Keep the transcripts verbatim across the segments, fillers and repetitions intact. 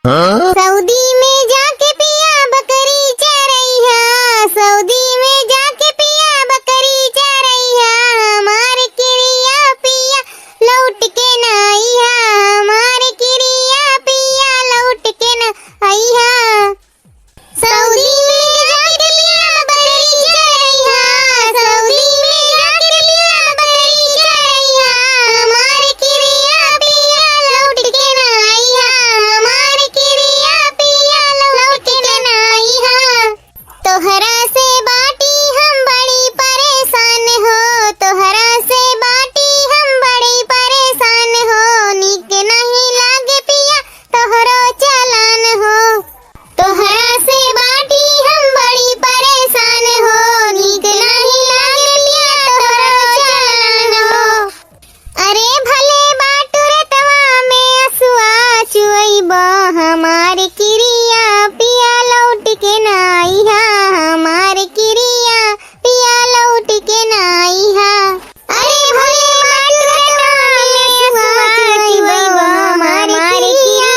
सऊदी में जाके पिया बकरी चरइहा, सऊदी में जाके पिया बकरी चरइहा, हमार किरिया पिया लौट के ना अइहा, हमार किरिया पिया लौट के ना अइहा। सऊदी में जाके पिया बकरी चरइहा, सऊदी में जाके पिया बकरी चरइहा, हमार किरिया पिया लौट के ना अइहा, हमार किरिया पिया लौट के ना अइहा। तोहरा से बाटी हम बड़ी परेशान हो, तोहरा से बाटी हम बड़ी परेशान हो, नीक नहीं लागे पिया तोहरो चलन हो। तोहरा से बाटी हम बड़ी परेशान हो, नीक नहीं लागे पिया तोहरो चलन हो। अरे भले बाटू रेतवा में असुआ चुअइबा, हमार किरिया पिया लौट के ना अइहा, हमार किरिया पिया लौट के ना अइहा। अरे भले बाटू रेतवा में असुआ चुअइबा, हमार किरिया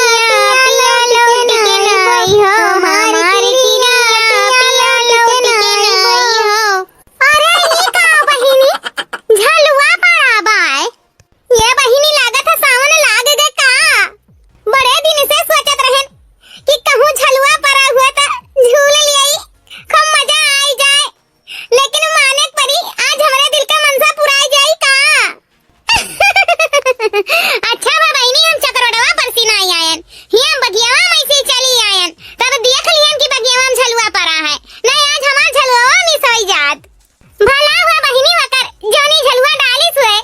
पिया लौट के ना अइहा, हमार किरिया पिया लौट के ना अइहा। अरे ई का बहिनी, झलुआ परा बाय। ये बहिनी, लागत है सावन लाग गए का? बड़े दिन से सोचत रहन कि कहूँ झलुआ परा हुआ त झूल लियाई, खूब मजा आई जाए, लेकिन माने के परी, आज हमरे दिल का मनसा पुराई जाई का? अच्छा बा बहिनी, हम चकरोडवा पर से नाई आयन, हियाँ बगियावा में से चली आयन, तब देख लिहन कि बगियावा में झलुआ परा है। नहीं, आज हमार झलुआ मिस होई जात। भला हुआ बहिनी वकर, जौनी झलुआ डालिस हुए।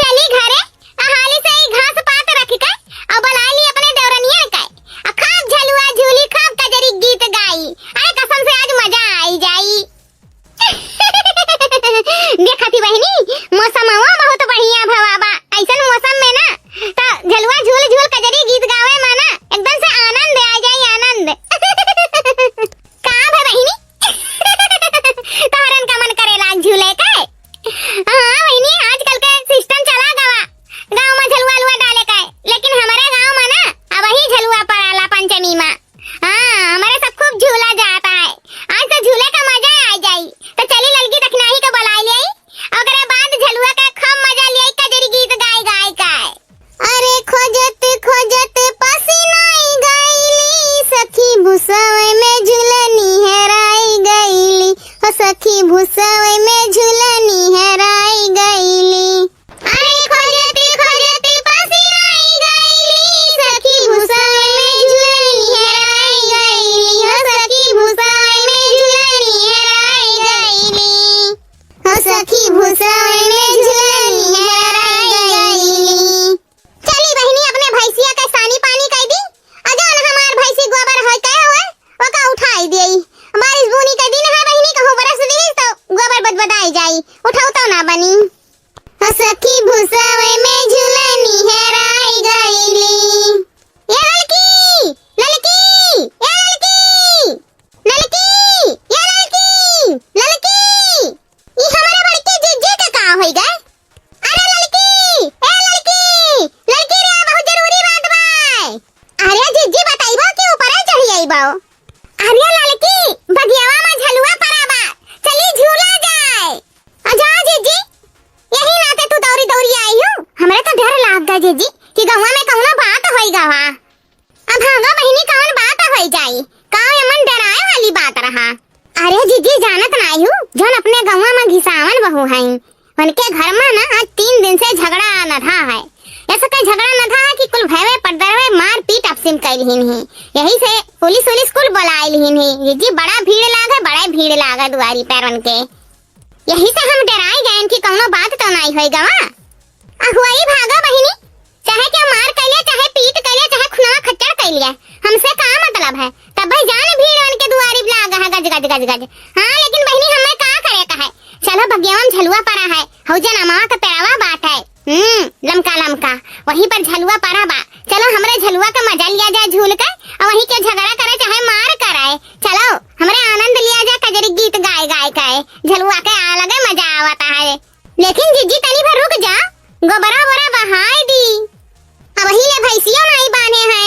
चली घरे, आ हाली से ई घास पात रख के, अउ बुलाई ली अपने देवरनियन के, आ खूब झलुआ झूली, खूब कजरी गीत गाई। अरे कसम से आज मजा आई जाई। देखती बहिनी, मौसमवा बहुत बढ़िया भवा बा। ऐसन मौसम में ना, त झलुआ झूल झूल कजरी गीत गावे में ना, एकदम से आनंद आ जाई, आनंद। का भा बहिनी? तोहरन का मन करेला झूले के? हाँ बहिनी, आजकल के system चला गवा, गाँव में झलुआ अलुआ डाले के, लेकिन हमरे गाँव में ना, अबही झलुआ पड़ाला पंचमी में। हाँ, हमरे सब खूब झूला जाता है। आज तो झूले का मजा आ जाई। तो चली ललकी दखिनाही के बुलाई ले आई, ओकरे बाद झलुआ का खूब मजा ले आई, कजरी गीत गाय गाय के। अरे खोजत खोजत पसीनाई गईली, सखी भुसवे में झुलनी हेराई गईली, हो सखी भुसवे में झुलनी हेराई गईली। अरे खोजत खोजत पसीनाई गईली, सखी भुसवे में झुलनी हेराई गईली, हो सखी भुसवे में झुलनी हेराई गईली। हो सखी भुसवे में झुलनी हेराई गईली। चली बहिनी, अपने भैंसिया के सानी पानी कई दी, आ जौन हमार भैंसी गोबर होय के हुए, ओका उठाई देई। बारिश बूनी के दिन है बहिनी, कहूँ बरस दी तो गोबर बदबदाई जाई, उठाऊ तो ना बनी। हो सखी भुसवे में झुलनी हेराई गईली। ए ललकी, ललकी, ए ललकी, ललकी, ए ललकी, ललकी। ई हमरे बड़की जिज्जी के का होई गए? अरे ललकी, ए ललकी, ललकी रे, बहुत जरूरी बात बा। अरे जिज्जी, बताइबो कि ऊपरे चढ़ी आइबो? अरे ललकी, बगियावा में झलुआ परा बा, चली झूला जाए। आ जा जिज्जी, यही नाते तू दौरी दौरी आई हूँ। हमरे तो डर लाग गए जिज्जी कि गौवा में कौनो बात होई गवा। अब भागा बहिनी, कौन बात होई जाई? का एमन डराए वाली बात रहा? अरे जिज्जी, जानत नाई हूँ, जौन अपने गौवा में घिसावन बहू हईं, उनके घर में ना आज तीन दिन से झगड़ा नधा है। ऐसा कई झगड़ा नधा है कि कुल भयवे पटदरवे मारपीट आपसी में कई लिहिन ही। यही से पुलिस उलिस कुल बुलाई लिहिन ही। जिज्जी, बड़ा भीड़ लागे, बड़े भीड़ लागे दुआरी पर उनके। यही से हम डराई गयन कि कौनो बात तो नाई होई गवा। आ हुआई भागा बहिनी, चाहे केहू मार कइले, चाहे पीट कइले, चाहे खुनवा खच्चड़ कइले, हमसे का मतलब है? तब भाई जान भीड़ उनके दुआरी लाग है, गज, गज, गज, गज। हाँ, लेकिन बहिनी, हमें का करे का है? चलो, बगियावा में झलुआ परा है, हऊ जन अमवा का पेड़वा बाट है, हम्म, लमका, लमका, वहीं पर झलुआ परा बा। चलो, हमरे झलुआ का मजा लिया जाए झूल के, और वहीं के झगड़ा करे, चाहे मार करे। चलो, हमरे आनंद लिया जाए, कजरी गीत गाए, गाए, गाए, झलुआ के अलगे मजा आवता है। लेकिन जिज्जी, तनी भर रुक जा, गोबरा वोबरा बहाय दी। अबही ले भैंसियो नाई बांधे हैं,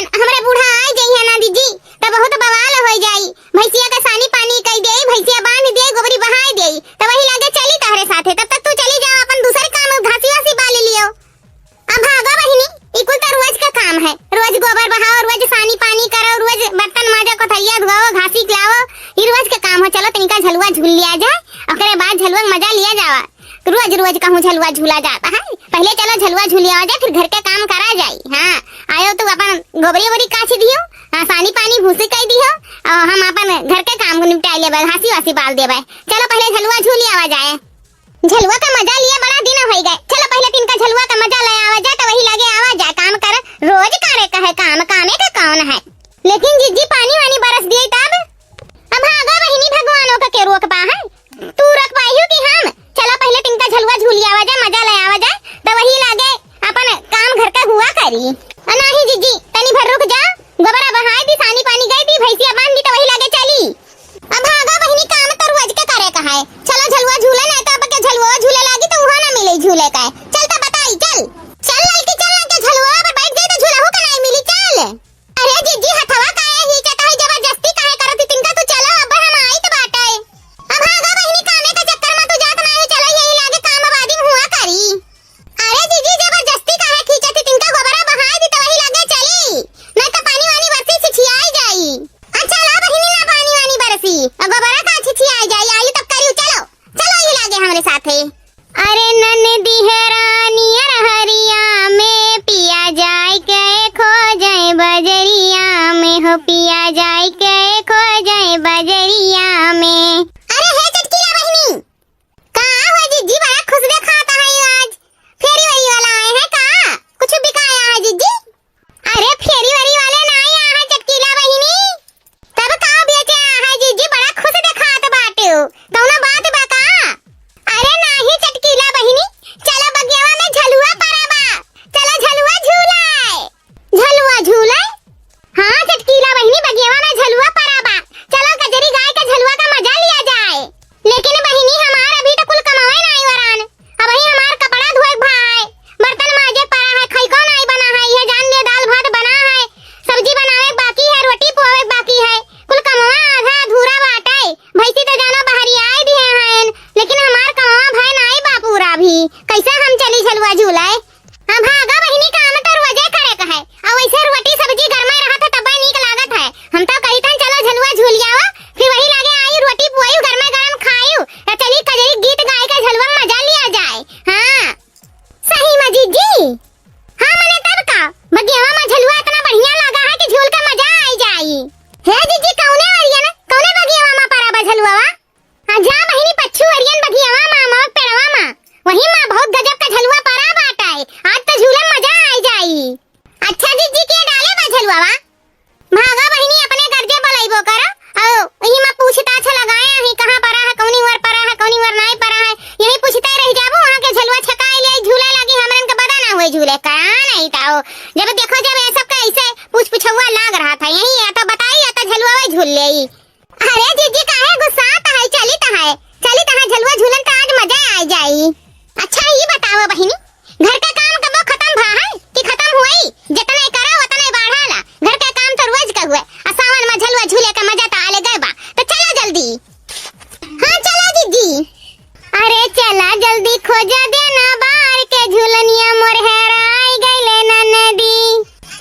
रोज गोबर बहाओ, रोज सानी पानी करो, रोज बर्तन माजो, कोठरिया धुआओ, घासी लाओ, ई रोज के काम हो। चलो तनिका झलुआ झूल लिया जाए, ओकरे बाद झलुआ के मजा लिया जावा। रोज रोज कहूँ झलुआ झूला जाता है, पहिले चलो झलुआ झूल लिया जाए, फिर घर के काम करा जाई। हाँ, आयो तू अपन गोबरी ओबरी काछ दियो, हाँ, सानी पानी भूसी कई दियो, और हम अपन घर के काम निपटाई लेबे, घासी वासी बाल देबे। चलो पहिले झलुआ झूल आवा जाए। झलुआ का मजा लिए बड़ा दिन होइ गए। चलो पहिले तिनका झलुआ का मजा ले आवा जाए, तो वही लगे आवा जाए, काम कर, रोज करे का है काम, कामे का कौन है। लेकिन जिज्जी पानी वानी बरस दिए तब। अब भागा बहिनी, भगवानों का के रोक पा है, तू रोक पाई हो कि हम? चलो पहिले तिनका झलुआ झूल आवा जाए, मजा ले आवा जाए, तो वही लगे अपन काम घर का हुआ करी। अ नाही जिज्जी, तनी भर रुक जा, गोबरा बहाए दी, सानी पानी गई दी, भैंसिया बांध दी, तो वही लगे चली। अब भागा बहिनी, काम तो रोज के करे का है। चलो झलुआ झूले, नहीं तो अब के झलुआ झूले लागी तो उहाँ ना मिले झूले का है। चल तो बताई, चल। चल लड़की, चल ना के झलुआ पर बैठ जाए तो झूलहू का नहीं मिली, चल। अरे जिज्जी, हथवा काहे खींचत है, जबरदस्ती काहे करत ही तिनका, तू चलो, अब हम आइत बाटे। अब भागा बहिनी, कामे का चक्कर में तू जात नाही, चलो यही लागे काम आबादी में हुआ करी। अरे जिज्जी, जबरदस्ती काहे खींचत ही तिनका, गोबरा बहाए दी तो वही लागे चली, नहीं तो पानी वानी बरसी छिछियाई जाई। अच्छा ला बहिनी, ना पानी वानी बरसी, अ गोबरा का छिछियाई जाई, आई तब करियो, चलो, चलो यही लागे हमरे साथे। अरे ननदी है रानी अरहरिया में, पिया जाए के खो जाए बजरिया में हो, पिया जाए के खो जाए बजरिया में। अरे हे चटकीला बहिनी, का हो जिज्जी, बड़ा खुश देखात है आज, फेरी वेरी वाला आए हैं का? कुछ बिकाया है जिज्जी? अरे फेरी वेरी वाले ना आए हैं चटकीला बहिनी, तब का बेचे आए हैं जिज्जी, बड़ा खुश देखात बाटे हो, कौनो बात बा का? अरे नाही चटकीला बहिनी, चला बगियावा में झलुआ परा बा, चला झलुआ झूलाए। झलुआ झूलाए? हाँ चटकीला बहिनी, बगियावा में झलुआ परा बा, चला कजरी गाय के झलुआ का मजा लिया जाए। लेकिन बहिनी हमार अभी तो कुल कमावे नाही वरान, अबही हमार कपड़ा धोए के भाई, बर्तन माजे के पड़ा है, खइको नाही बना है, यह जान ले दाल भात बना है, सब्जी बनावे के बाकी है, रोटी पोवे के बाकी है, कुल कमवा आधा अधूरा बाटे। भैंसी तो जानो बहरी आई दिए हैं, लेकिन हमार कमवा भय नाही बा पूरा भी, कैसे हम चली झलुआ झूलाए? हाँ, भागा बहिनी, काम तो रोजे करे का है। आ वैसे रोटी सब्जी गरमे रहत है, तब्बे नीक लागत है। हम तो कही थन, चलो झलुआ झूल आवा, फिर वही लागे आई रोटी पुआई गरमे गरम खायू, तो चली कजरी गीत गाय के झलुआ में मजा लिया जाए। हाँ, सही में जिज्जी। हाँ, मने तब का, बगियावा में झलुआ इतना बढ़िया लगा है कि झूल के मजा आई जाई। हे जिज्जी, कौने वरियन, कौने बगियावा में परा बा झलुआ? आ जा बहिनी, पच्छू अरियन बगियावा मा, मवा पेड़वा मा, वही मा बहुत गजब का झलुआ परा बाटे। आज तो झूलन मजा आई जाई। अच्छा जिज्जी, के डाले बा झलुआवा? भागा बहिनी, अपने गर्जे बलैबो करो। औ यही मा पूछताछ लगाए ही, कहाँ परा है, कौनी वर परा है, कौनी वर नाई परा है, यही पूछते रह जाबो, वहाँ के झलुआ छकाए ले, झूले लागी, हमरन के बदा ना हुए झूले का, नहीं ताओ। जब देखो, जब ये सब का ऐसे पूछ पुछौआ लाग रहा था, यही या तो बताई, या तो झलुआ वही झूल ले। अरे जिज्जी, काहे गुस्सात है? चलित है, चलित है, झलुआ झूलन त आज मजा आ जाई। अच्छा, ई बताओ बहिनी, घर का काम कबो खत्म भा है कि खत्म हुई? जतने करो, उतने बढ़ाला। घर का काम तो रोज का हुए, आ सावन में झलुआ झूले का मजा तो आले गए बा। तो चला जल्दी। हाँ, चला जिज्जी। अरे चला जल्दी, खोजा देना बार के झुलनिया मोर हेराई गइले ननदी।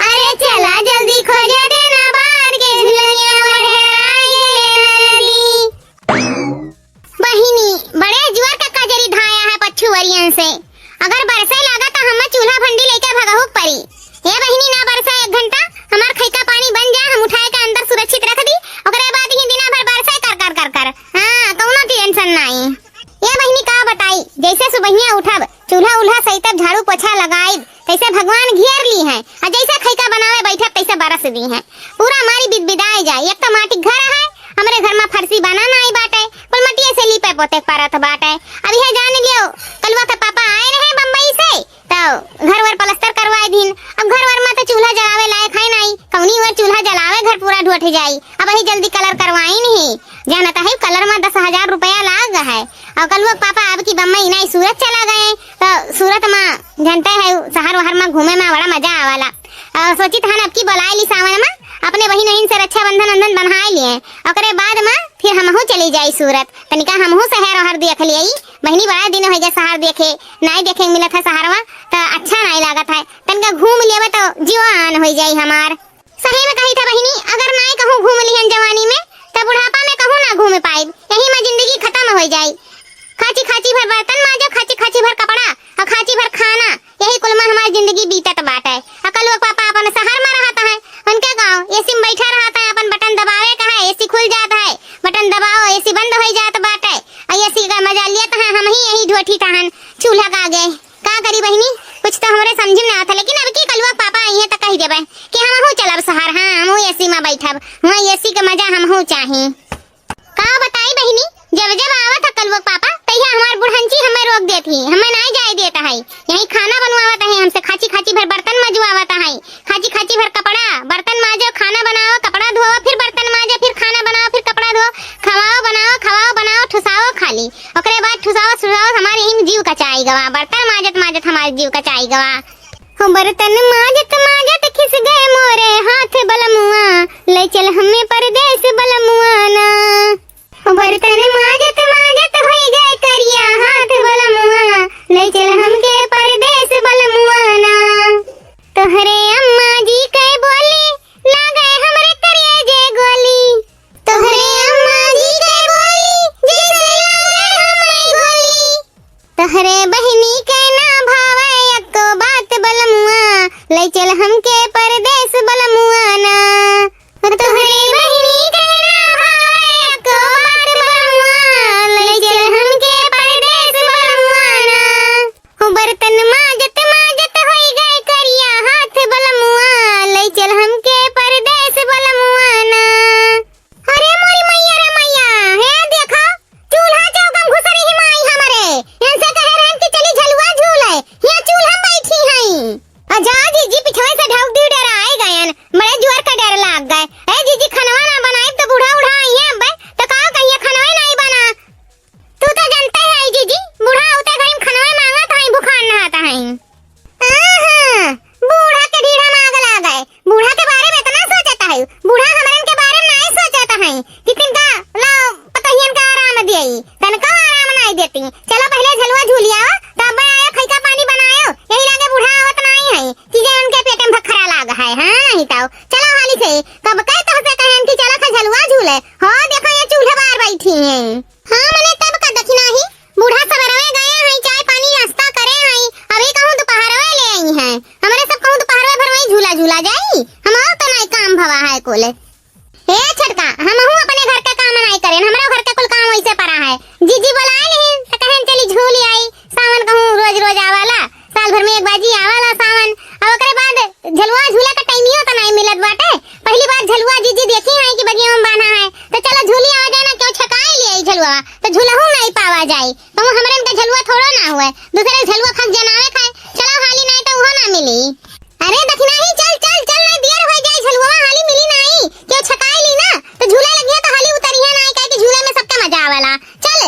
अरे चला जल्दी, खोजा देना बार के झुलनिया मोर हेराई गइले ननदी। बहिनी, बड़े जुआर का कजरी धाया है पच्छुवरियन से। अगर बरसे लागा तो हमें चूल्हा भंडी लेके भगहू के परी। ए बहिनी, ना बरसे एक घंटा, हमार खइका पानी बन जाए, हम उठाए के अंदर सुरक्षित रख दी, ओकरे बाद ही दिना भर बरसे कर कर कर कर। हाँ, कौनो tension नाई। ए बहिनी, का बताई, जैसे सुबहिया उठब, चूल्हा उल्हा सहितब, झाड़ू पोछा लगाइब, तैसे भगवान घेर ली हैं, आ जैसे खइका बनावे बैठब, तैसे बरस दी हैं। पूरा मारी बिदबिदाए जाए। एक तो माटी घर है, हमरे घर में फरसी बना नाई बाटे, कुल मटिए से लीपे पोते के परत बाटे। अब यह जान लियो, कलुआ के पापा आए रहे बम्बई से, तो घर वर पलस्तर करवाए दीन। अब घर वर में तो चूल्हा जलावे लायक है नाई, कौनी वर चूल्हा जलावे, घर पूरा ढोठ जाई। अब वही जल्दी colour करवाई नहीं, जानता है colour में दस हजार रुपया लाग है। और कलुआ के पापा अब की बम्बई नाई सूरत चला गए, तो सूरत में जानते है शहर वहर में घूमे में बड़ा मजा आवाला। और सोचित हन अब की बोलाए ली सावन में, अपने बहिन वहिन से रक्षाबंधन वंधन बन्हाए लिए, ओकरे बाद में फिर हमहू चली जाई सूरत, तनिका हमहू शहर वहर देख लियाई। बहिनी, बड़ा दिन होइ गए सहर देखे, नाई देखे मिलत है सहरवा, त अच्छा नाई लागत है। तनका घूम लेबे त जीवा आन होइ जाई हमार। सही में कही था बहिनी, अगर नाई कहूँ घूम लिहन जवानी में, त बुढ़ापा में कहूँ ना घूम पाइब। यही में जिंदगी खतम होइ जाई। खाची खाची भर बर्तन माजो, खाची खाची भर कपड़ा, अउर खाची भर खाना, यही कुल में हमार जिंदगी बीतत बाटे। अउर कलुआ क पापा अपन सहर में रहत हैं, उनके गाँव एसी में बैठा रहत हैं, अपन बटन दबावे का है, एसी खुल जात है, बटन दबाओ, एसी बंद होइ जात बाटे, अउर एसी का मजा लेत हैं, हमहीं यही ढोठी तहन चूल्हा का आगे। का करी बहिनी, कुछ तो हमरे समझ में ना आवत है, लेकिन अब की कलुआ क पापा अइहें त कहि देबे कि हमहूँ चलब सहर, हाँ, हमहूँ एसी में बैठब, हुआँ एसी के मजा हमहूँ चाही। का बताई बहिनी, जब जब आवत है कलुआ क पापा, तहिया हमार बुढ़ंची हमें रोक देत ही, हमें नाई जाए देत है। यहीं खाना बनवावत है हमसे, खाची खाची भर बर्तन मजवावत है, खाची खाची भर कपड़ा, बर्तन माजो, खाना बनाओ, कपड़ा धोओ, फिर बर्तन माजो, फिर खाना बनाओ, फिर कपड़ा धोओ, खवाओ, बनाओ, खवाओ, बनाओ, ठुसाओ खाली, ओकरे बाद ठुसाओ, ठुसाओ, हमार यहीं में जीव कचाई गवा, बर्तन माजत माजत हमार जीव कचाई गवा। हो बर्तन माजत माजत खिस गए मोरे हाथ बलमुआ, ले चल हमें परदेस बलमुआ ना। हो बर्तन माजत माजत होई गए करिया हाथ बलमुआ, ले चल हमके परदेस बलमुआ ना। तोहरे अम्मा जी के बोली लागे हमरे करिए जे गोली, तोहरे अम्मा जी के बोली जैसे लागे हमरे गोली। तोहरे बहिनी के ना भावे एको बात बलमुआ, ले चल हमके परदेस बलमुआ ना। तोहरे बहिनी के ना भावे एको बात बलमुआ, ले चल हमके परदेस बलमुआ ना। हो बर्तन माजत माजत होई गए करिया हाथ बलमुआ, ले चल हमके परदेस बलमुआ ना। अरे मोरी मैया रे मैया, हे देखा, चूल्हा चौका में घुसरी ही माई हमरे। इनसे कहे रहन कि चली झलुआ झूले, हियाँ चूल्हा में बैठी हई। आ जा जीजी, पिछवे से ढौक दी, डराए गयन, बड़े जुअर का डर लाग गए। ए जीजी, खनवा ना बनाइब तो बूढ़ा उढ़ा आइए अब्बे, तो का कहिए खनवे नाई बना। तू तो जानते है जीजी, बूढ़ा होते घड़ी में खनवे मांगत हई, भुखान नहात हई। आहा, बूढ़ा के ढीढ़ा में आग लागे। बूढ़ा के बारे में इतना सोचत है, बूढ़ा हमरन के बारे में नाई सोचत है कि तिनका ला पतहियन का आराम दियई, तनको आराम नाई देती। चलो पहले झलुआ झूलियाओ, तब आयो खैका पानी बनायो, यही लागे बूढ़ा आवत नाई है कि जे उनके पेट में भखरा लाग है। हाँ, नहीं तो चलो हाली से, कब कहे तोहसे कहन कि चलो खा झलुआ झूले। हो देखो ये चूल्हे बार बैठी हैं। हाँ, मने तब का दखिना ही, बूढ़ा सबेरवे गए हैं, चाय पानी नाश्ता करे हैं, अभी कहूँ दोपहरवे ले आई हैं। हमरे सब कहूँ दोपहरवे भर वही झूला झूला जाई, हम और तो नाई काम भवा है कोले। ए छोटका, हमहू अपने घर के काम नाई करेन, हमरे घर के कुल काम वैसे पड़ा है। जीजी बोलाए नहीं तो कहेन चली झूली आई, सावन कहूँ रोज रोज आवाला, साल भर में एक बाजी आवाला सावन। अब ओकरे बाद झलुआ झूले का टाइमियो तो नाई मिलत बाटे। पहली बार झलुआ जीजी देखी है कि बगिया में बांधा है, तो चलो झूली आवा जाए ना, क्यों छकाए लिए ई झलुआ, तो झूलहू नाई पावा जाए। कहूँ हमरन का झलुआ थोड़ो ना हुए, दूसरे के झलुआ खक जनावे खाए। चलो हाली नाई तो उहो ना मिली। अरे दखिना ही, चल चल चल, नाई देर हो जाए, झलुआ हाली मिली नाई, क्यों छकाए ली ना, तो झूले लगिया तो हाली उतरिया नाई, काहे कि झूले में सबका मजा आवेला। चल।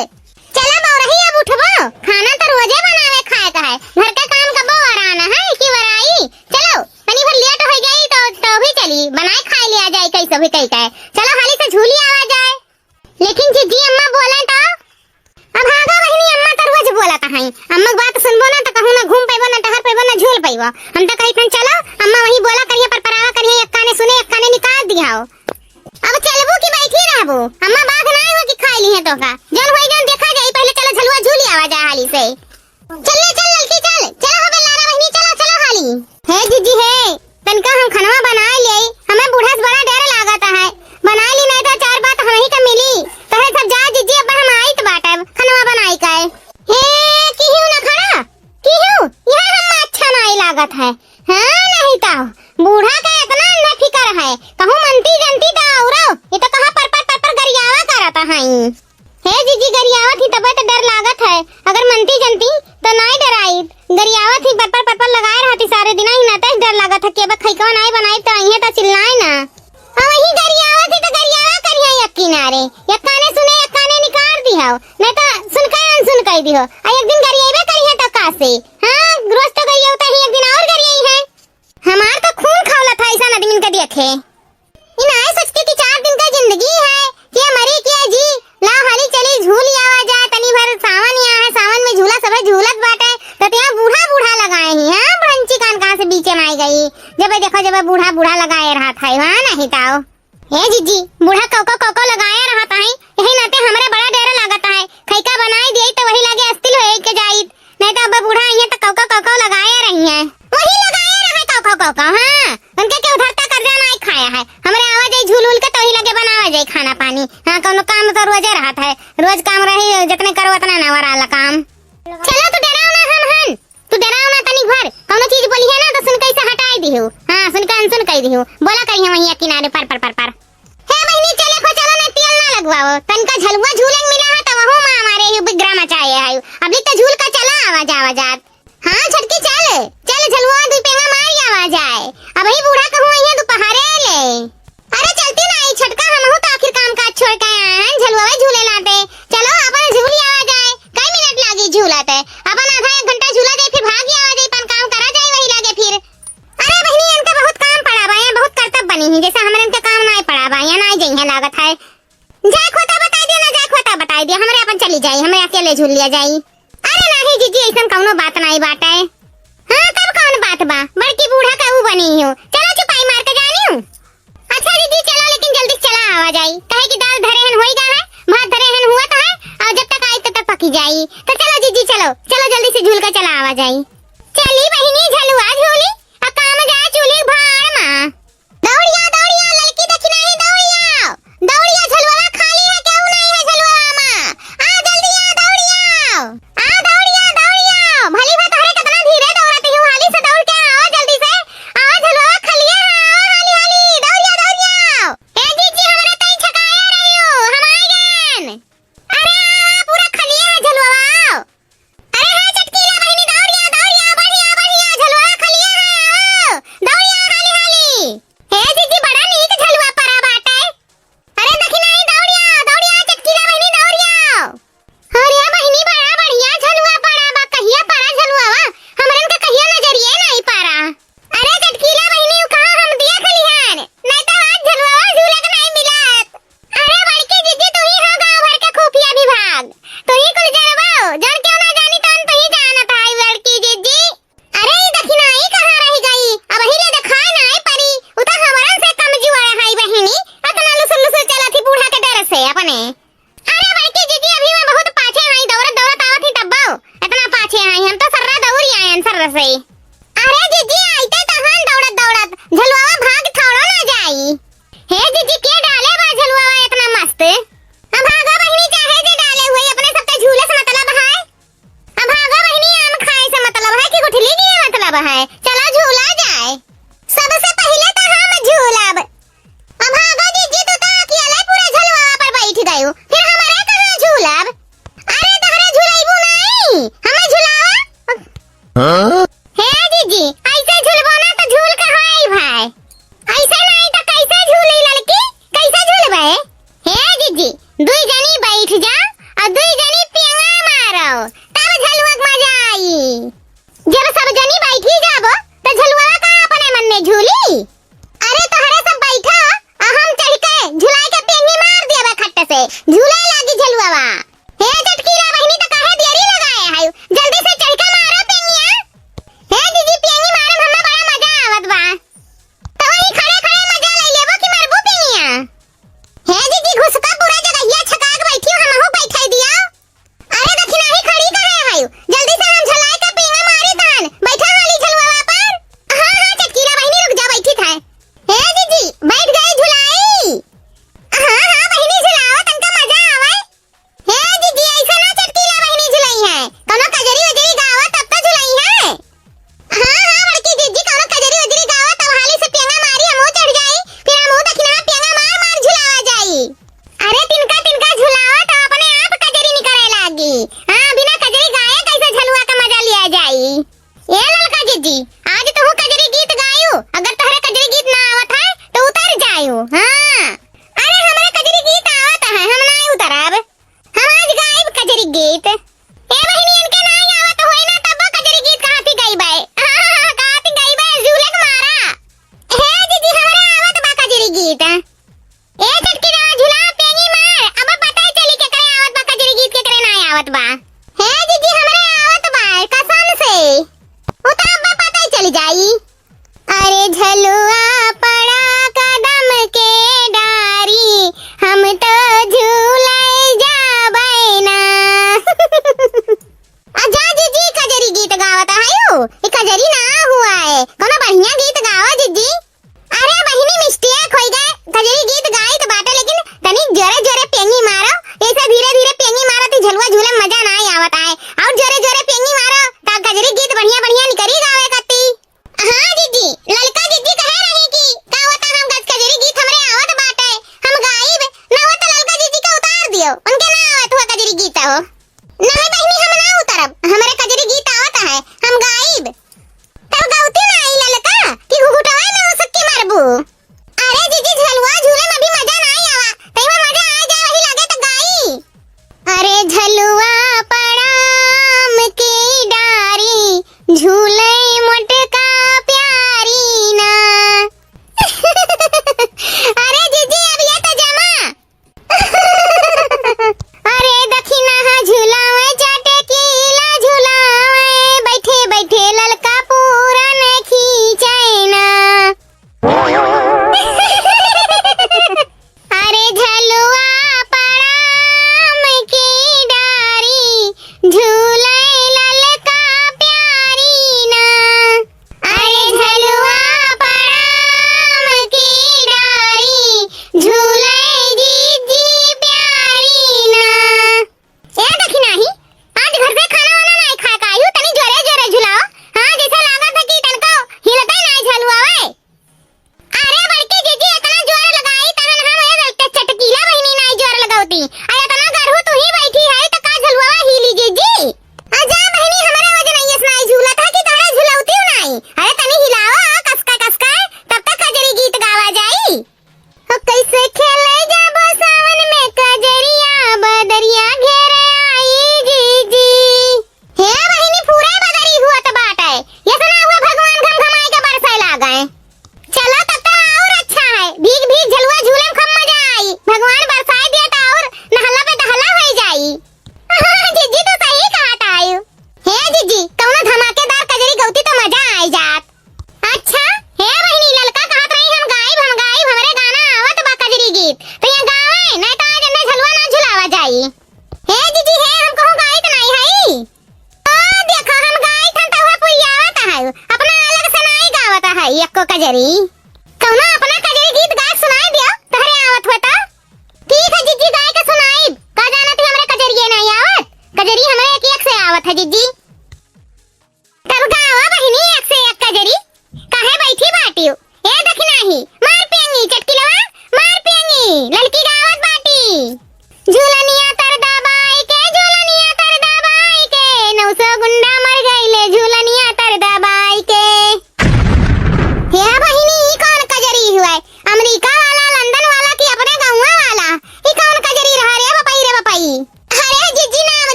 चला बौरही, अब उठबो, खाना तो रोजे बनावे खाए का है, घर का काम कबो वराना है कि वराई। चलो, तनी भर लेट हो गई तो, तो भी चली, बनाए खाए लिया जाए कैसे भी कही का है। चलो हाली से झूली आवा जाए। लेकिन जीजी अम्मा बोले तो? अब हाँ गा बहिनी, अम्मा तो रोज बोलत है, अम्मा के बात सुनबो ना तो कहूँ ना घूम पैबो, ना टहर पैबो, ना झूल पैबो। हम तो कही थन चलो, अम्मा वही बोला करिए, पर परावा करिए, एक काने सुने एक काने निकाल दिया हो। अब चलबू कि बैठी रहबू? अम्मा बाघ नाई हो कि खाई ली है तोका। जौन होई जौन देखा जाई, पहले चलो झलुआ झूली आवा जा हाली से। चल ले चल ललकी चल, चलो हो बेलारा बहिनी, चलो चलो हाली। हे जीजी हे, तनका हम खनवा बनाए ले, हमें बूढ़ा से बड़ा डर लागत है। बनाए ली नहीं तो चार बात हम ही का मिली। कहे सब जा जीजी, अब हम आइत बाटे खनवा बनाई का। हे किहू न खड़ा, किहू, यह हम अच्छा नाई लागत है। हाँ, नहीं तो बूढ़ा का इतना न फिकर है, कहूँ मनती जनती तो औरो, ये तो कहाँ पर पर पर पर गरियावा करत है। हे जीजी, गरियावत ही तबे तो डर लागत है, अगर मनती जनती तो नाई डराई। गरियावत ही पर पर पर पर लगाए रहती सारे दिन ही ना, तस डर लागत है कि अब खैकवा नाई बनाई तो अइहे तो चिल्लाए ना। अब वही गरियावत ही तो गरियावा करिए एक किनारे, एक काने सुने एक काने निकाल दी हो, नहीं तो सुन के अनसुन कह दी हो। आ एक दिन गरियाबे करिए तो का से? हाँ, रोज तो गरियावता ही, एक दिन और गरियाई है। हमार तो खून खौलत है ऐसा आदमी के देखे। इन आए सोचती कि चार दिन का जिंदगी है, के मरी के जी, ला हाली चली झूल आवा जाए, तनी भर सावन यहाँ है, सावन ते बूढ़ा बूढ़ा लगाए ही, हाँ, बुढ़ंची कान कहाँ से बीचे में आई गई। जब देखो, जब बूढ़ा बूढ़ा लगाए रहत है, हाँ, नहीं ताओ। ए जीजी, बूढ़ा कौको कौको लगाए रहत है, यही नाते हमरे बड़ा डर लागत है। खैका बनाई दिए तो वही लगे अस्थिर होए के जाइत, नहीं तो अब बूढ़ा आई है तो कौको कौको लगाए रही है। वही लगाए रहे कौको कौको, हाँ, उनके के उधरता कर्जा नहीं खाया है। हमरे आवा जाई झूल उल के तो वही लगे बनावा जाई खाना पानी। हाँ, कौनो काम तो रोजे रहत है, रोज काम रही, जितने करो उतना ना वराला काम। चलो तू डराओ ना हम हन, तू डराओ ना तनिक भर, कौनो चीज बोली है ना तो सुन कैसे हटाई दिहू। हाँ, सुन के अनसुन कई दिहू, बोला करी हम वहीं किनारे पर पर पर पर। हे बहिनी चले खो चलो ना, तेल ना लगवाओ, तनका झलुआ झूले मिला है तो वहू माँ हमारे यू बिगड़ा मचाए है। अभी तो झूल का चला आवा जावा जात। हाँ छटकी चल, चल झलुआ दुई पेंगा मार आवा जाए। अब ही बूढ़ा कहूँ आई है दोपहरे ले। अरे चलती ना आई छटका, हमहू तो आखिर काम काज छोड़ के आए हैं, झलुआ झूले लाते। चलो अपन झूल आवा जाए, कई मिनट लागी झूलत है, अपन आधा एक घंटा झूला जाए, फिर भाग आवा जाए, अपन काम करा जाए वही लागे फिर। अरे बहिनी इनका बहुत काम पड़ा बा, यहाँ बहुत करतब बनी है, जैसे हमरे इनका काम नाई पड़ा बा, यहाँ नाई जइहे लागत है। जाए खोता बताई दिया ना, जाए खोता बताई दिया, हमरे अपन चली जाई, हमरे अकेले झूल लिया जाई। अरे नाही जीजी, ऐसन कौनो बात नाही बाटे। हाँ, तब कौन बात बा? बड़की बूढ़ा का ऊ बनी हो। चलो चुपाई मार के जानी हूँ। अच्छा जीजी, चलो लेकिन जल्दी से चला आवा जाई, कहे कि दाल धरे हन होई गा है, भात धरे हन हुआ तो है, और जब तक आई तब तक पकी जाई। तो चलो जीजी, चलो, चलो जल्दी से झूल के चला आवा जाई। चली बहिनी झलुआ झूली, आ काम जा चूल्ही भाड़ मा। दौड़िया, दौड़िया, ललकी दखिनाही दौड़िया। दौड़िया, झलुआ खाली है, केहू नहीं है झलुआ मा। आ जल्दी आ, दौड़िया। आ दौड़िया, दौड़िया। भली भा तोहरे कितना धीरे दौड़त ही, हाली से दौड़ के आओ जल्दी से। आ झलुआ खाली है, आओ हाली हाली, दौड़िया, दौड़िया। ए जीजी, हमरा तई छकाया रहियो, हम आइ गएन। अरे आ, पूरा खाली है झलुआ, आओ। अरे हे चटकीला बहिनी, दौड़िया, दौड़िया, बढ़िया, बढ़िया, झलुआ खलिया है, आओ। दौड़िया, हाली, हाली। हे जीजी, बड़ा नीक झलुआ परा बाटे। अरे दखिनाही, दौड़िया, दौड़िया, चटकीला बहिनी, दौड़िया। अरे बहिनी, बड़ा बढ़िया झलुआ परा बा, कहिया परा झलुआ बा? हमरन के कहिया नजरिए नहीं पारा। अरे चटकीला बहिनी, उ कहाँ हम दिया खलिहान? नहीं तो आज झलुआ झूले के नहीं मिलत। अरे बड़की जीजी, तू ही हो गाँव भर के खुफिया विभाग। तू ही कुल जनबो, जन क्यों ना जानी तन तू ही जानत है बड़की जीजी। अरे ई दखिनाही कहाँ रह गई? अब ही ले देखाए ना परी। उ तो हमरन से कमजोर है बहिनी। अतना लुसुर लुसुर चलत ही बूढ़ा के डर से अपने। अरे बड़की जीजी, अभी मैं बहुत पाछे आई, दौड़त दौड़त आवत ही तब्बो। इतना पाछे आई, हम तो सर्रा दौड़ी आयन सर्र से। अरे जीजी, आइते तहन दौड़त दौड़त झलुआ भाग थोड़ो ना जाई। हे जीजी, के डाले बा झलुआ इतना मस्त? अब भागा बहिनी, चाहे जे डाले हुए, अपने सबके झूले से मतलब है। अब भागा बहिनी, आम खाए से मतलब है कि गुठली दिए मतलब है? चला झूला जाए। सबसे पहिले तो हम झूलब। अब भागा जीजी, तू तो अकेले पूरा झलुआ पर बैठ गयो, फिर हमारे कहाँ झूलब? अरे तोहरे झुलैबू नहीं, हमें झुलावा। हाँ? हे जीजी, ऐसे झुलबो ना तो झूल के होई भाई। ऐसे नहीं तो कैसे झूली लड़की, कैसे झूलबे? हे जीजी, दुई जनी बैठ जा और दुई जनी पेंगा मारो, तब झलुआ के मजा आई। जब सब जनी बैठी जाबो तो झलुआ का अपने मन में झूली। अरे तोहरे सब बैठो, आ हम चढ़ के झुलाए के पेंगी मार दिया खट्ट से, झूले लागी झलुआ। हे चटकीला बहिनी, तो काहे देरी लगाए है? जल्दी से चढ़ के मारो पेंगिया। हे दीदी, पेंगी मारे में हमें बड़ा मजा आवत बा। तो वही खड़े खड़े मजा ले लेबो कि मारबो पेंगिया? हे दीदी, घुसका पूरा जगहिया छकाक बैठी, हमहू बैठाई दिया। अरे दखिनाही खड़ी काहे है? जल्दी से हम झुलाए के पेंगा मारी तान। बैठा हाली झलुआ पर। हाँ, हाँ, चटकीला बहिनी रुक जा, बैठी था। हे दीदी, बैठ गई झुलाई। हाँ, हाँ, बहिनी झुलाओ, तनका मजा आवे। हे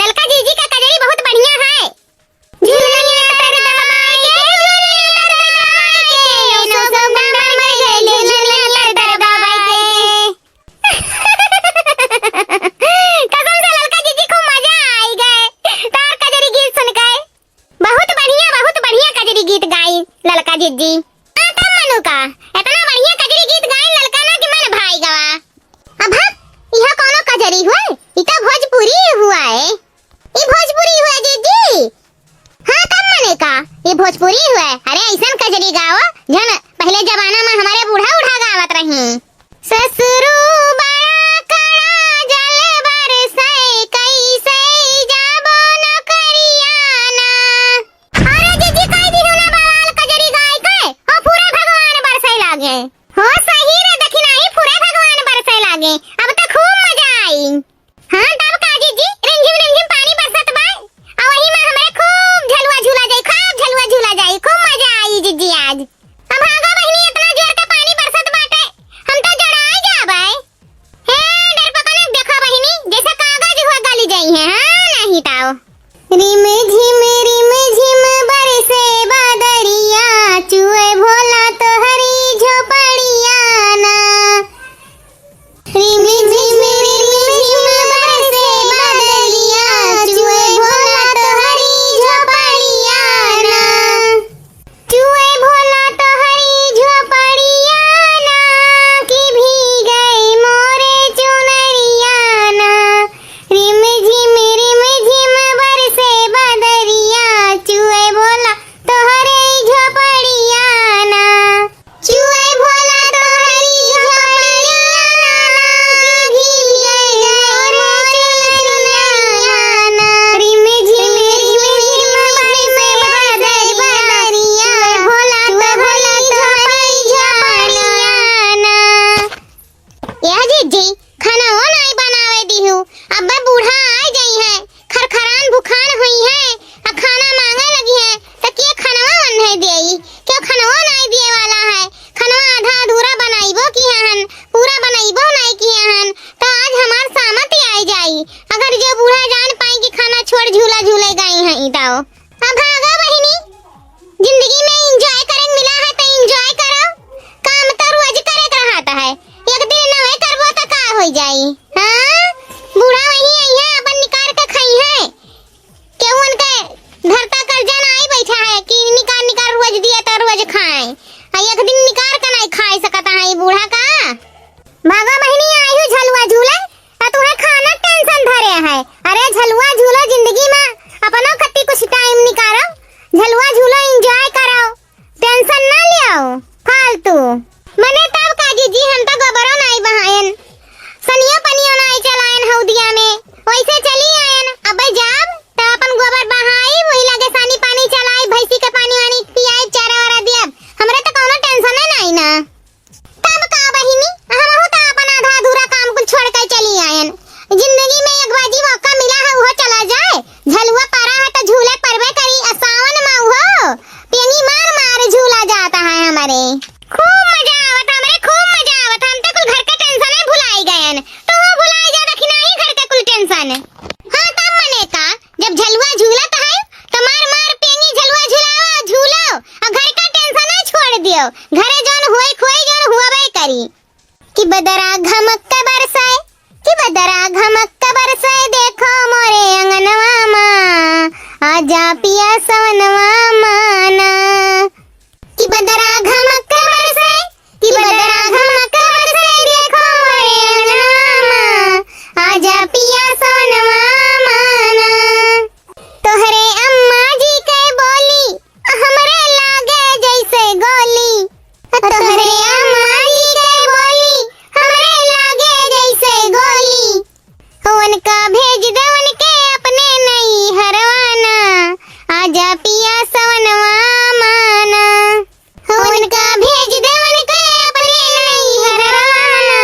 ललका जीजी का कजरी बहुत बढ़िया है। झुलनिया तर दबाए के, झुलनिया तर दबाए के, नौ सौ गुंडा मर गए, झुलनिया तर दबाए के। कसम से ललका जीजी खूब मजा आई गए तार कजरी गीत सुन के। बहुत बढ़िया, बहुत बढ़िया कजरी गीत गाई ललका जीजी। हाँ, तब मनु का इतना बढ़िया कजरी गीत गाई ललका ना कि मन भाई गवा। अब हट, यह कौनो कजरी हुए? ई तो भोजपुरी हुआ है। ई भोजपुरी हुए जीजी? हाँ, तब मने का, ई भोजपुरी हुए। अरे, ऐसन कजरी गाओ, जन पहले जमाना में हमारे बूढ़ा उढ़ा गावत रही। ससुरू बड़ा कड़ा जल बरसै, कैसे जाबो नौकरिया ना। अरे जीजी, कह दिहु ना बवाल कजरी गाय के, हो फुरे भगवान बरसै लागे। हो सही रे, देखी नाही फुरे भगवान बरसै लागे। अब तो खूब मजा आई। हाँ, तब का जीजी, रिमझिम रिमझिम पानी बरसत बा, आ वही में हमरे खूब झलुआ झूला जाई, खूब झलुआ झूला जाई, खूब मजा आई जीजी आज। अब भागो बहिनी, इतना जोर के पानी बरसत बाटे, हम तो जड़ाई जाबै। हे डरपकन, देखो बहिनी, जैसे कागज हुआ गली जाई है, हाँ, नहीं ताओ। रिम झिम रिम झिम बरसे बादरिया, चुए भोला तोहरी झोपड़िया ना। रिम झिम रिम झिम बरसे बादरिया, चुए भोला तोहरी झोपड़िया ना। चुए भोला तोहरी झोपड़िया ना, कि भीगई मोरे चुनरिया ना। रिम झिम रिम झिम बरसे बदरिया, चुए भोला तोहरे झोपड़िया ना। चुए भोला तोहरी झोपड़िया ना, कि भीगई मोरे चुनरिया ना। रिम झिम रिम झिम बरसे बदरिया, चुए भोला तोहरी झोपड़िया ना। ए जीजी, खाना वो नाई बनावे दिहु, अब्बे बूढ़ा आइ जइहैं, खरखरान भुखान होइहैं, आ खाना माँगे लगिहैं, त के खानवा वन्है देई? केउ खानवा नाई दिए वाला है, खानवा आधा अधूरा बनाइबो किहे हन, पूरा बनाइबो नाई किहे हन, त आज हमार सामत आइ जाई। अगर जो बूढ़ा जान पाई कि खाना छोड़ झूला झूले गई हैं, ई ताओ। अब भागो बहिनी, जिंदगी में enjoy करे के मिला है तो enjoy करो। काम तो रोज करे के रहत है, एक दिन नवे करबो तो का हो जाई? हाँ, बूढ़ा वहीं आई है, अपन निकार के खाई है। केहू उनके धरता कर्जा ना आई बैठा है कि निकार निकार रोज दिए तो रोज खाए। आ एक दिन निकार के नहीं खाई सकता है ये बूढ़ा का। भागा बहिनी, आयु झलुआ झूले, आ तुहे खाना tension धरे है। अरे झलुआ झूलो जिंदगी में, अपनो खत्ती कुछ time निकालो, झलुआ झूलो, enjoy करो, tension ना लियो फालतू। मने तब का जीजी, हम तो गोबरो नाई बहायन, सनियो पनियो नाई चलायन हौदिया में, वैसे चली आयन। अबे जाब त अपन गोबर बहाई, वही लगे सानी पानी चलाई, भैंसी के पानी वानी पियाई, चारा वारा दियब, हमरे तो कौनो tension नाई ना। तब का बहिनी, हमहू त आपन आधा अधूरा काम कुल छोड़ के चली आयन। जिंदगी में एक बाजी मौका मिला है, उहो चला जाए। झलुआ परा है त झूले परबे करी, आ सावन में उहो पेंगी मार मार झूला जाता है हमरे। खूब मजा आवत हमरे, खूब मजा आवत। हम त कुल घर के tension भुलाई गयन। तो वो भुलाई जा, रखी नाही घर के कुल tension। हाँ, तब मने का, जब झलुआ झूलत है, तो मार मार पेंगी झलुआ झुलावा, झूलो, और घर का tension छोड़ दियो। घरे जौन होई खोई, जौन हुआबे करी। कि बदरा घमक के बरसे, कि बदरा घमक के बरसे, देखो मोरे अंगनवा मा, आजा पिया सवनवा माना। कि बदरा घमक के बरसे, कि बदरा घमक के बरसे, देखो मोरे अंगनवा मा, आजा पिया सवनवा माना। तोहरे अम्मा जी के बोली, हमरे लागे जैसे गोली। तोहरे अम्मा जी के बोली, हमरे लागे जैसे गोली। उनका भेज दे उनके अपने नैहरवा ना, आजा पिया सवनवा माना। उनका भेज दे उनके अपने नैहरवा ना,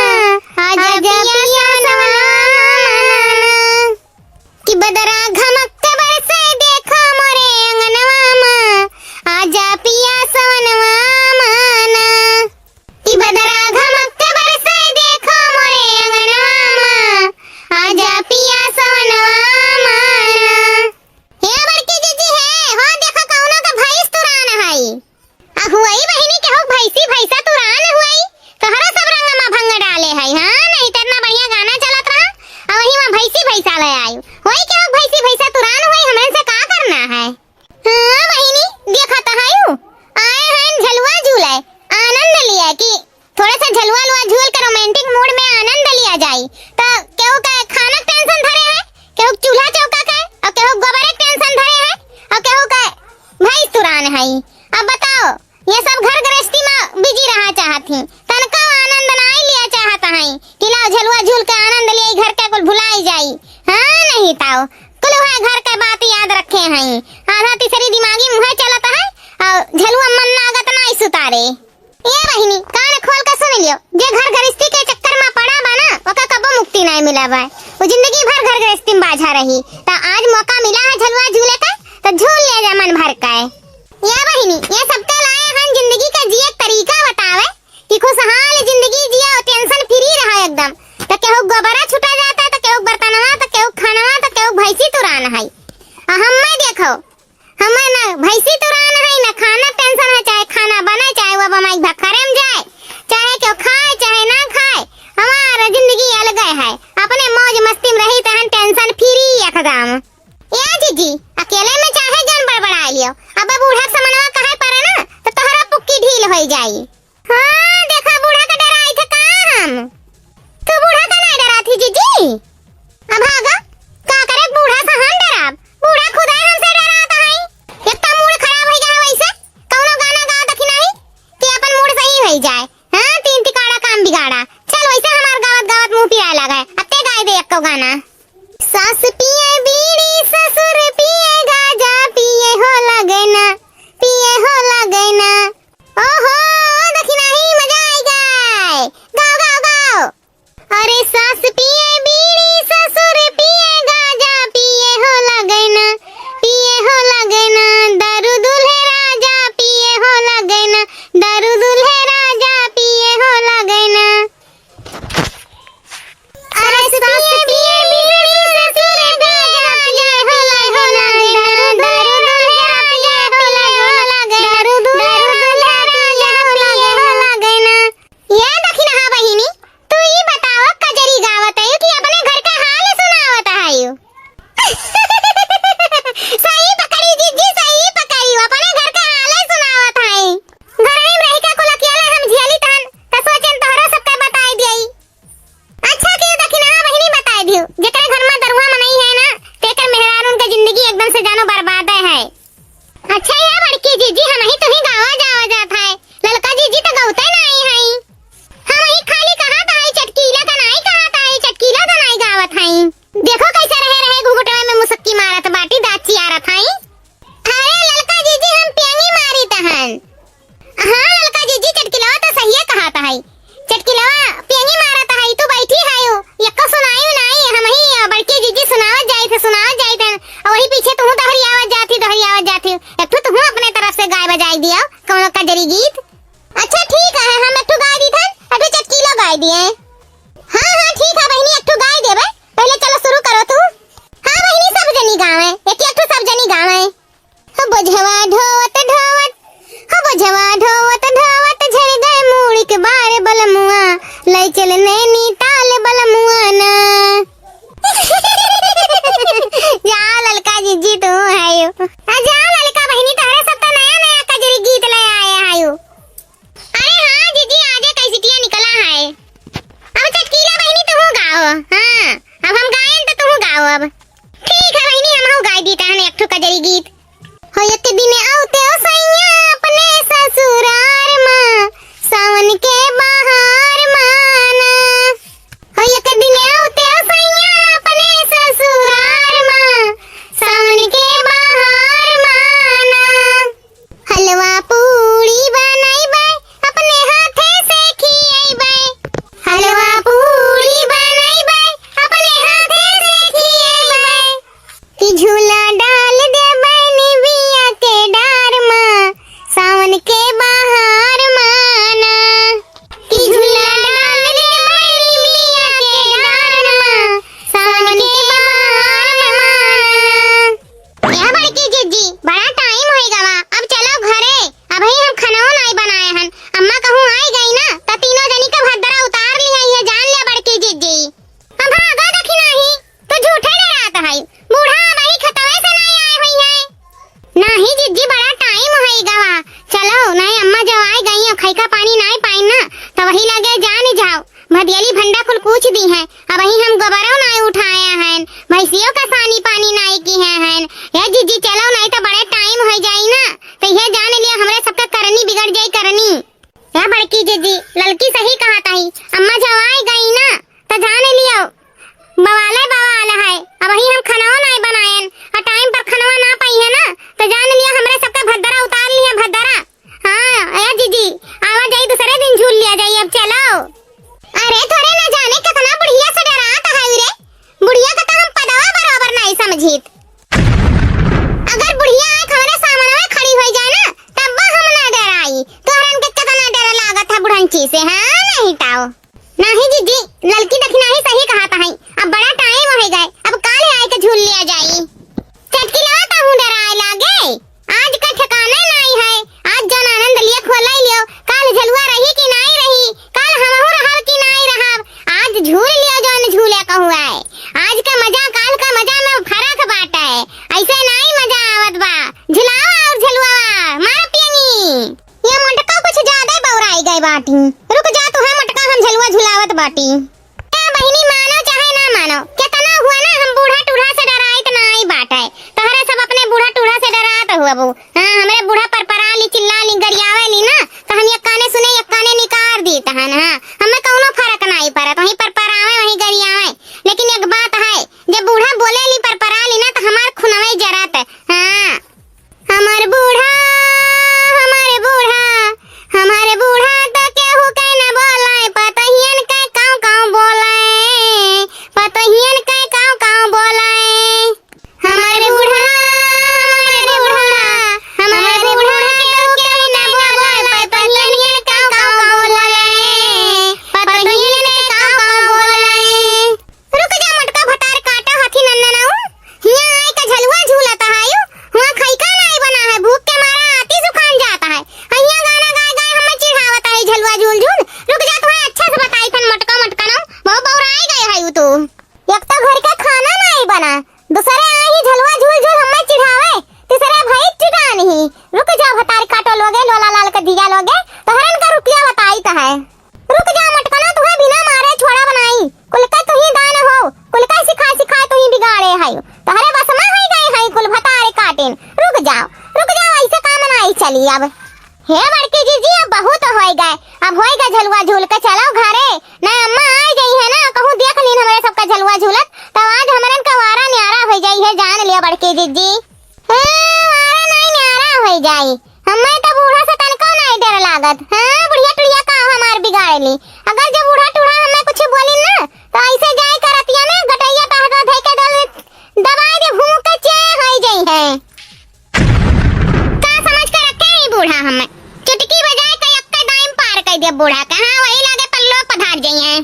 आजा पिया सवनवा माना। कि बदरा घमक के बरसे, देखो मोरे अंगनवा मा, आजा पिया सवनवा माना। कि बदरा घमक के बरसे, देखो मोरे अंगनवा मा, आजा पिया सवनवा माना। हई। अब बताओ, ये सब घर गृहस्थी मा busy रहा चाहत ही, तनका आनंद नाई लिया चाहत हई कि लाओ झलुआ झूल के आनंद लिया, घर के कुल भुलाई जाई। हाँ, नहीं ताओ, कुल वह घर के बात याद रखे हई। आधा तीसरी दिमागी मुँहे चलत है और झलुआ मन लागत नाई सुतारे। ए बहिनी, कान खोल के सुन लियो, जे घर गृहस्थी के चक्कर मा पड़ा बा ना, ओका कबो मुक्ति नाई मिला बा। वो जिंदगी भर घर गृहस्थी में बाझा रही। त आज मौका मिला है झलुआ झूले का, त झूल ले जा मन भर का। ए बहिनी, ये सब तो लाए हन जिंदगी का जिए तरीका बतावे कि खुशहाल जिंदगी जिया, tension free रहा एकदम। त केहू गोबरा छुटा जाता, त केहू बर्तनवा, त केहू खानवा, त केहू भैंसी तुरान है। आ हम्मे देखो, हमें ना भैंसी तुरान है, ना खाना tension है, चाहे खाना बने, चाहे वो बमाई भखरे में जाए, चाहे केहू खाए, चाहे ना खाए, हमार जिंदगी अलगे है। अपने मौज मस्ती में रही, तहन tension free एकदम। ए जीजी, अकेले में चाहे जान बड़बड़ाए लियो, अब बूढ़ा के समनवा कहे पड़े ना, तो तोहरा पुक्की ढील होई जाई। हाँ, देखा बूढ़ा का डराई थे का हम? तू बूढ़ा का नाई डरात ही जीजी? अब भागा, का करे बूढ़ा से हम डराब? बूढ़ा खुदे हमसे डरात हई। एक तो mood खराब होई गया वैसे, कौनो गाना गा दखी नहीं कि अपन mood सही होई जाए। हाँ, तीन तिकाड़ा काम बिगाड़ा। चल वैसे हमार गावत गावत मुँह पिराए लगा है, अब ते गाए दे एको गाना। सास पिए बीड़ी, ससुर पिए गाजा, पिए हो लगना, पिए हो लगना। ओहो, दखिनाही मजा आई गए। गाओ, गाओ, गाओ। अरे सास पिए बीड़ी, ससुर पिए गाजा, पिए हो लगना, पिए हो लगना, दारू दुल्हे राजा, पिए हो लगना, दारू दुल्हे राजा, पिए हो लगना। अरे सास पिए बीड़ी, ससुर पिए गाजा, पिए हो लगना, दारू दुल्हे राजा, पिए हो लगना, दारू दुल्हे राजा, पिए हो लगना। ए दखिनहा बहिनी, तू ई बताओ, कजरी गावत हयू कि अपने घर के हाल सुनावत हयू? सही पकड़ी जीजी, सही पकड़ी, अपने घर के हाल सुनावत हई। घर में रह के कुल अकेला हम झेली तहन, त सोचेन तोहरो सबके बताई दियई। अच्छा कियो दखिनहा बहिनी बताई दियो, जेकरे घर में दरुहा मनई है ना, तेकर मेहरारून के जिंदगी एकदम से जानो बर्बादे है। अच्छा या बड़की जीजी, हमही तुही गावा जावा जात है, ललका जीजी त गौते नाई हई। हमही खाली कहत हई चटकीला त नाई कहत हई, चटकीला त नाई गावत हई। देखो कैसे रहे रहे घुघुटवा में मुसुक्की मारत बाटी, दाँत चियारत हई। अरे ललका जीजी हम पेंगी मारी तहन। हाँ ललका जीजी, चटकिलवा त सहिए कहत हई। चटकिलवा पेंगी मारत हई, तू बैठी हयू, यक्को सुनायू नाई, हमही बड़की जीजी सुनावत जाइत है, सुनावत जाइत है, और वही पीछे तुहू दोहरियावत जात ही, दोहरियावत जात ही। एक ठो तुहू अपने तरफ से गाय बजाई दियो, कौनो कजरी गीत। अच्छा ठीक है, हम एक ठो गाय दी थन, एक ठो चटकीलो गाय दिए। हाँ, हाँ, ठीक है बहिनी, एक ठो गाय देबे, पहले चलो शुरू करो तू। हाँ बहिनी, सब जनी गावे, एक एक ठो सब जनी गावे। हो बोझवा ढोवत ढोवत, हो बोझवा ढोवत ढोवत झड़ गए मूड़ी के बार बलमुआ, लई चल नैनीताल बलमुआ ना। जा ललका जीजी तू है यो। आ जा ललका बहिनी, तोहरे सब तो नया नया कजरी गीत ले आए आयो। अरे हाँ जीजी, आजे कैसेटिया निकला है। अब चटकीला बहिनी तुहू गाओ। हाँ, अब हम गाएन त तुहू गाओ अब। ठीक है बहिनी, हमहू गाई दी तहन एक ठो कजरी गीत। हो एक दिन औते ओ सैया अपने ससुरार मा, सावन के बहार मा ना। हो एक दिन औते ओ सैया अपने ससुरार मा, सावन के बहार मा ना। हलवा पूड़ी बनइबै, अपने हाथे से खियइबै। हलवा पूड़ी बनइबै, अपने हाथे से खियइबै। कि झूला डाल देबै निबिया के डार मा, सावन के बहार मा ना। कि झूला डाल देबै निबिया के डार मा, सावन के बहार मा ना। ए बड़की जिज्जी, बड़ा time होइ गवा, अब चलो घरे। अबही हम खनवा नाई बनाए हन, अम्मा कहूँ आई गई ना, त तीनों जनी का भद्दरा उतार लिहइहें, जान ले बड़की जिज्जी। हम भागा देखी नाही, तू झूठे डरात हई। बूढ़ा अबही खेतवे ए बहिनी, मानो चाहे ना मानो, केतना हुआ ना, हम बूढ़ा टूढ़ा से डराइत नाई बाटे। तोहरे सब अपने बूढ़ा टूढ़ा से डरात हुआ बू। हाँ, हमरे बूढ़ा परपरा ली, चिल्ला ली, गरियावे ली ना, तो हम एक काने सुने, एक काने निकार दीत हन। हाँ, हमें कौनो फर्क नाई पड़त, वहीं परपरावे, वहीं गरियावे। लेकिन एक बात है, जब बूढ़ा बोले ली, परपरा ली ना, तो हमार खुनवे जरत। हाँ। हमार बूढ़ा, हमार बूढ़ा, हमार बूढ़ा तो केहू के न बोलाए, पतहियन के काँव काँव बोलाए, पतहियन के काँव काँव बोलाए। हमार बूढ़ा, हमार बूढ़ा, हमार बूढ़ा केहू के न बोलाए, पतहियन के काँव काँव बोलाए, पतहियन के काँव काँव बोलाए। रुक जा मोटका भतार काटा हथी नन्ना नाऊ। हियाँ आए का झलुआ झूलत है यू। हुआँ खइका नाई बना है, भूख के मारा आती सुखान जात है। आ हियाँ गाना गाए गाए हमें चिढ़ावत है झलुआ झूल झूल। रुक जा, तुहे अच्छा से बताई थन मोटका मोटका नाऊ। बहुत बौराई गए है यू तू। एक तो घर का खाना नाई बना, दूसरे आई झलुआ झूल झूल हमें चिढ़ावे, तीसरे भई टिटान ही। रुक जा भतार काटो लोगे, लोला लाल का दिया लोगे, तोहरन का रुपया बताई त है। रुक जा मटकना, तुहे बिना मारे छोड़ा बनाई। कुल के तुही दान हो, कुल के सिखाए सिखाए तुही बिगाड़े है। तोहरे बस में होई गए है कुल भतारे काटिन। रुक जाओ, रुक जाओ, ऐसे काम नाई चली अब। हे बड़की जीजी, अब बहुत होई गए, अब होई गए झलुआ झूल के चलो घरे। ना अम्मा आई गई है ना, कहूँ देख लीन हमरे सबका झलुआ झूलत, तो आज हमरन का वारा न्यारा होई जाई है, जान लिया बड़की जीजी। ए, वारा नाई न्यारा होई जाई। हमें तो बूढ़ा से तनको नाई डर लागत। हाँ, बुढ़िया टुढ़िया का हमार बिगाड़े ली। अगर जो बूढ़ा टूढ़ा हमें कुछ बोली ना, तो ऐसे जाए करतिया में गटैया टहका धई के डोल दबाई दे, भूख के चे होई जाई है। का समझ के रखे ई बूढ़ा हमें? चुटकी बजाए के एक दाइम पार कर दे बूढ़ा के। हाँ, वही लागे पल्लो पधार जाई है।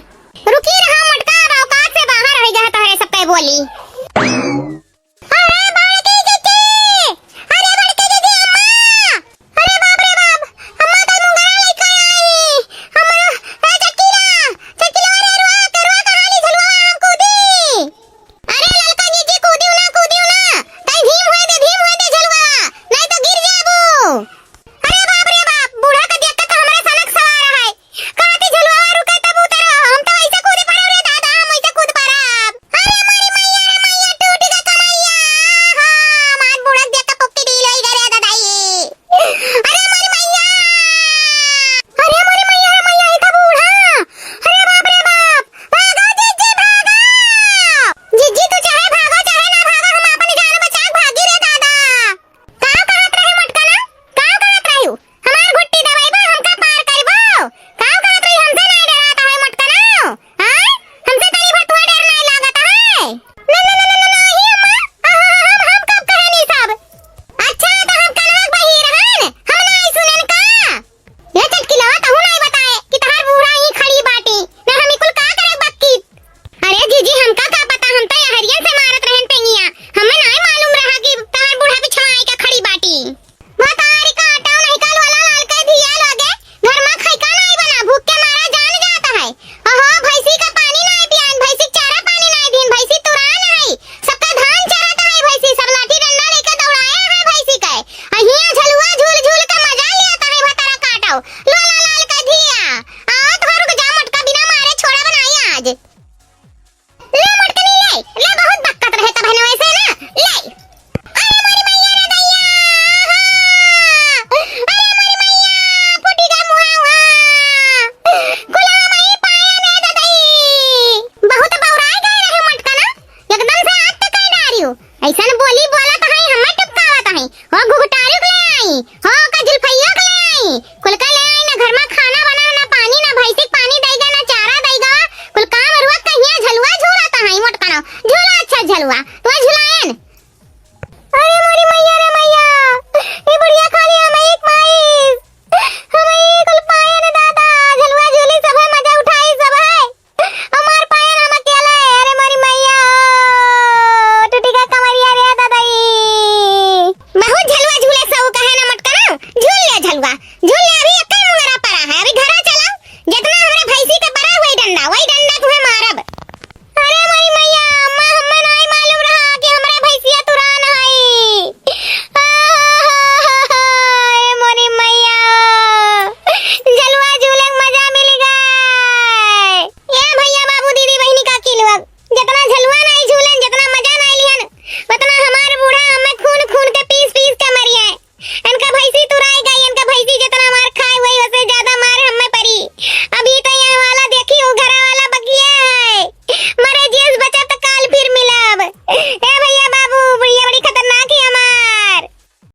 रुकी रहा मटका, अब औकात से बाहर होई गया तोहरे सबके बोली। अरे बड़की जीजी! अरे बड़की जीजी, अम्मा! अरे बाप रे बाप! अम्मा, तई मुंगरा लइका आई! अम्मा, ए चटकीला! चटकीला, अरे रुआ, के रुआ, कहाँ ली झलुआ, हम कूदी! अरे ललका जीजी, कूदियो ना, कूदियो ना! तई धीम होए दे, धीम होए दे झलुआ, नहीं तो गिर जाबू! अरे बाप रे बाप, बूढ़ा के देख के तो हमरे सनक सवार है। कहती झलुआ रुके तब उतरो, हम तो ऐसे कूद पड़ब रे दादा, हम ऐसे कूद पड़ब। अरे मोरी मैया रे मैया, टूट गए कमैया। हाँ, हमार बूढ़ा देख के पुक्की ढील होई गए रे दादाई। अरे मोरी मैया, अरे मोरी मैया रे मैया, ई का बूढ़ा। अरे बाप रे बाप, भागो जीजी भागो। जीजी तू चाहे भागो चाहे ना भागो, हम अपन जान बचा के भागी रे दादा। काव कहत रही मोटकना? काव कहत रही? हमार घुट्टी दबाइबो, हमका पार करबो? काव कहत रही? हमसे नाई डरात है मोटकना? हाँ? हमसे तनी भर तुहे डर नाई लागत है? ना, ना, ना, ना, ना, ना, ही अम्मा। आहा, हम, हम कब कहेनी सब? अच्छा, तो हम कनवा के बहिर हन? हम नाई सुनेन का? ए चटकिलवा, तहू नाई बताए कि तहार बूढ़ा ही खड़ी बाटी। ना हम ई कुल का करे बक्की? अरे जीजी, हमका का पता, हम तो यहरियन से मारत रहन पेंगिया। हमें नाई मालूम रहा कि तहार बूढ़ा पिछवा आई के खड़ी बाटी। भतारी काटो नहीं काल वाला लाल के धिया लगे, घर में खइका नाई बना, भूख के मारा जान जाता है। ओहो, भैंसी का पानी नाई पियान, भैंसी के चारा पानी नाई दीन, भैंसी तुरान है, सबका धान चराता है भैंसी, सब लाठी डंडा लेके दौड़ाया है भैंसी के। आ हियां झलुआ झूल झूल के मजा लिया ताहे भतारा काटो। लोला लाल का धिया। आओ तो रुक जा मोटका बिना मारे छोड़ा बनाई आज। ले मोटकनी ले, ले बहुत बक्कत रहे तब है ना वैसे ना। ले। अरे मोरी मैया रे दैया। हाँ। अरे मोरी मैया, फूटी गा मुहावा। कुला मई पाया ने ददई। बहुत बौराए गए रहे मोटका ना। एकदम से आग तक कर डारियो। ऐसन बोली बोला त